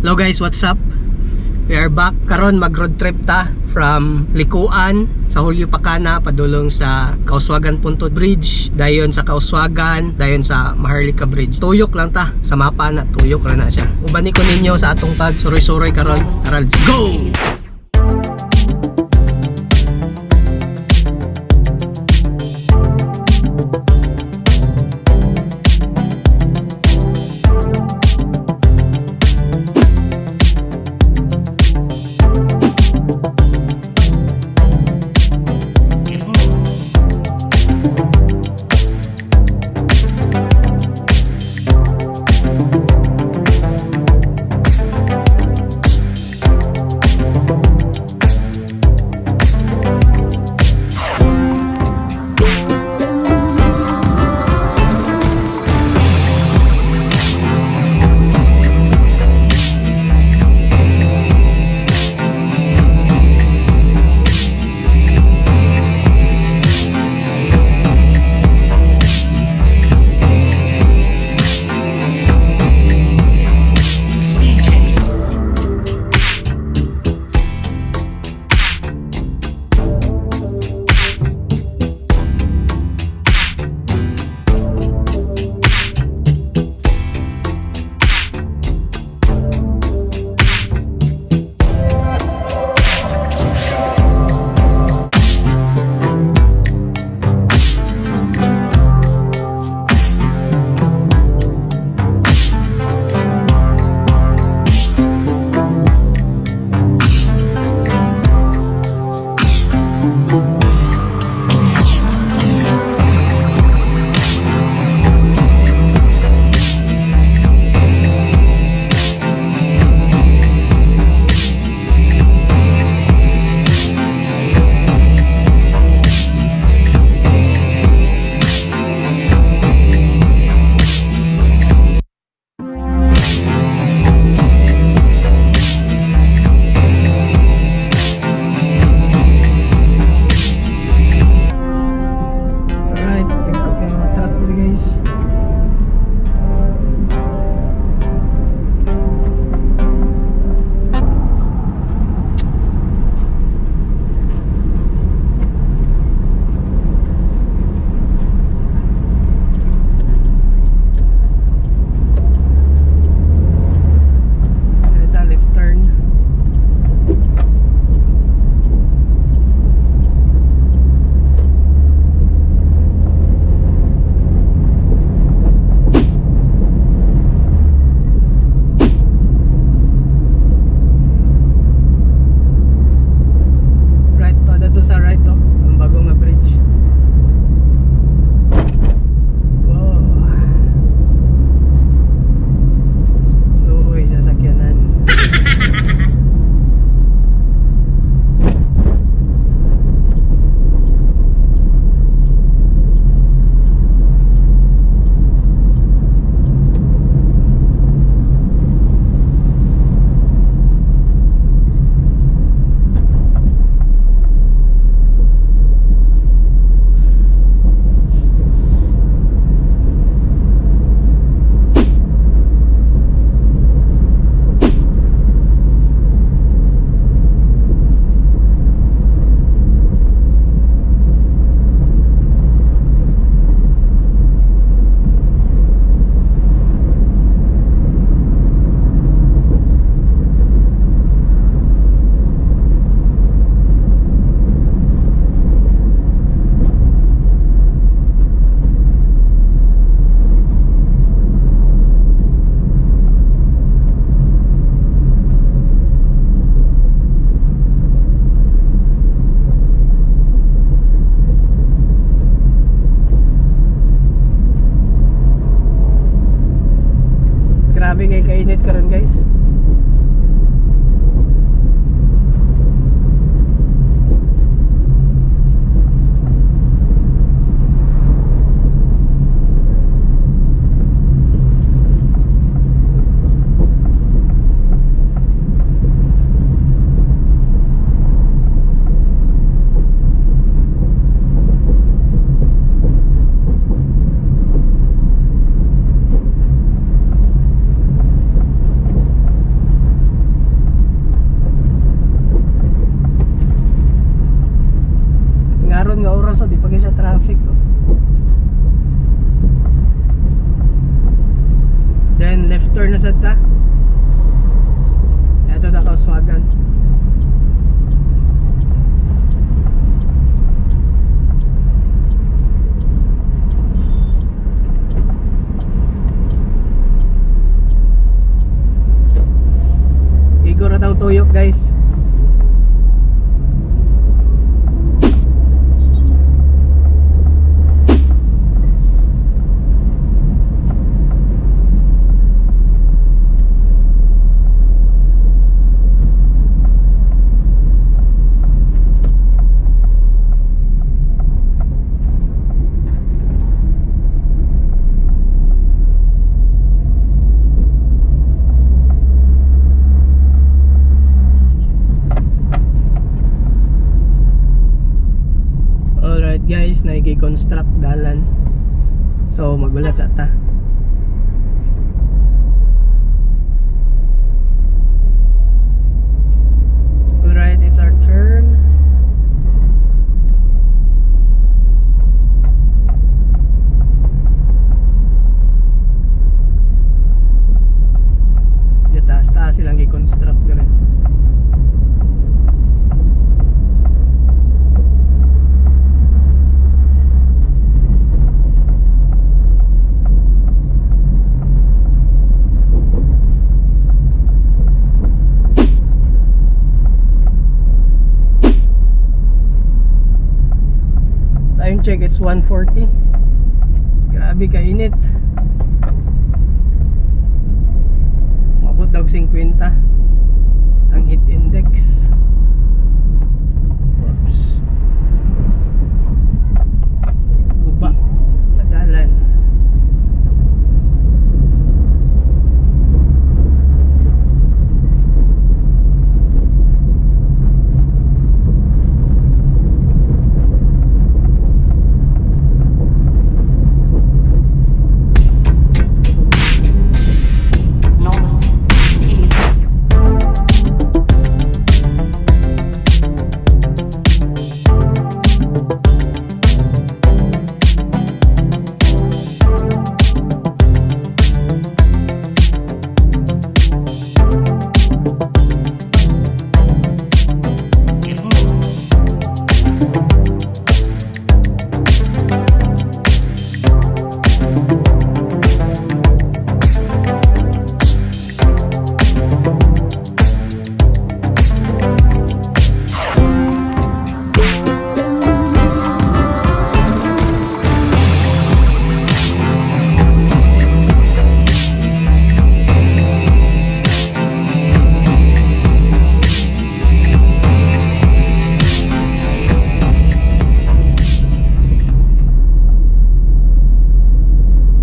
Hello guys, what's up? We are back karon, mag road trip ta from Licoan sa Julio Pacana padulong sa Kauswagan Puntod Bridge, dayon sa Kauswagan, dayon sa Maharlika Bridge. Tuyok lang ta sa mapa na, tuyok ra na siya. Ubani ko ninyo sa atong pag suroy-suroy karon. Tara, let's go! Speed changes. Alright, pick up yung mga truck dito, guys. Dito, left turn. Right to, dito sa right to, ang bagong nga bridge. Wow. Luoy sasakyanan. Grabe ngay kainit karon, guys. Na sad ta. Ito na Kauswagan. Igor na tang tuyok, guys. Alright guys, nagi-construct dalan. So magulat sa ta. Alright, it's our turn. Diyan taas-taas silang gi-construct dire. Time check, it's 1:40. Grabe kainit. Mabot daw 50 ang heat index. Oops. Guba. Madalan. Enormous.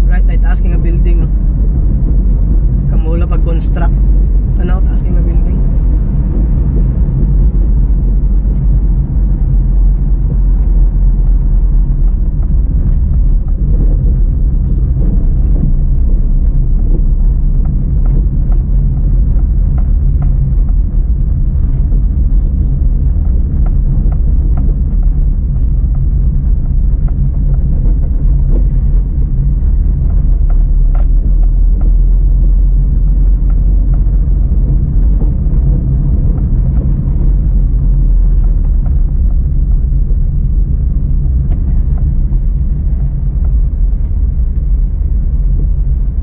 Right, ay taas nga building, oh. Kamula pag construct. Ano, taas nga building.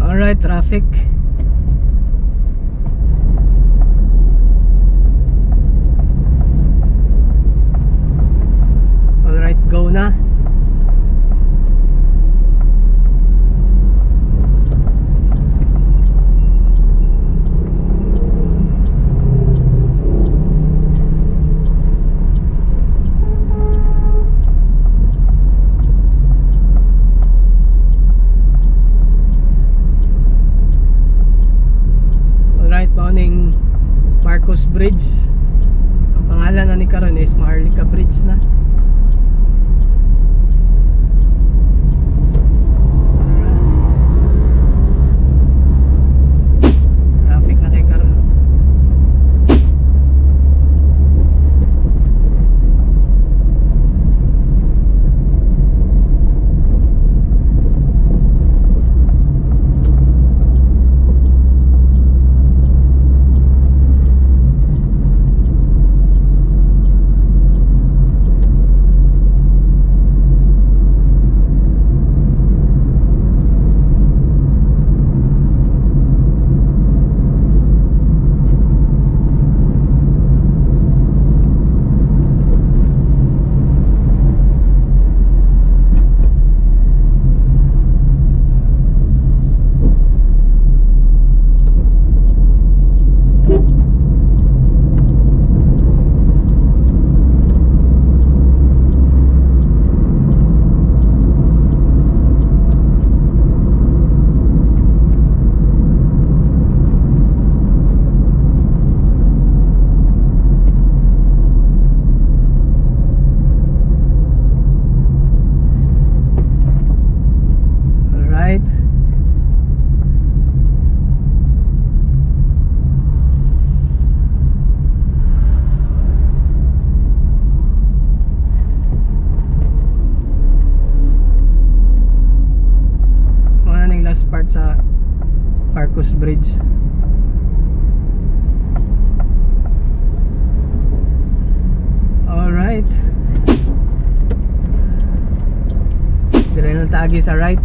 Alright, traffic. Alright, go na. Alright, morning, Marcos Bridge. Ang pangalan na ni karon is Maharlika Bridge na. Alright. Traffic na kay karon. Last part sa Marcos Bridge. Alright. Dire na taagi sa right.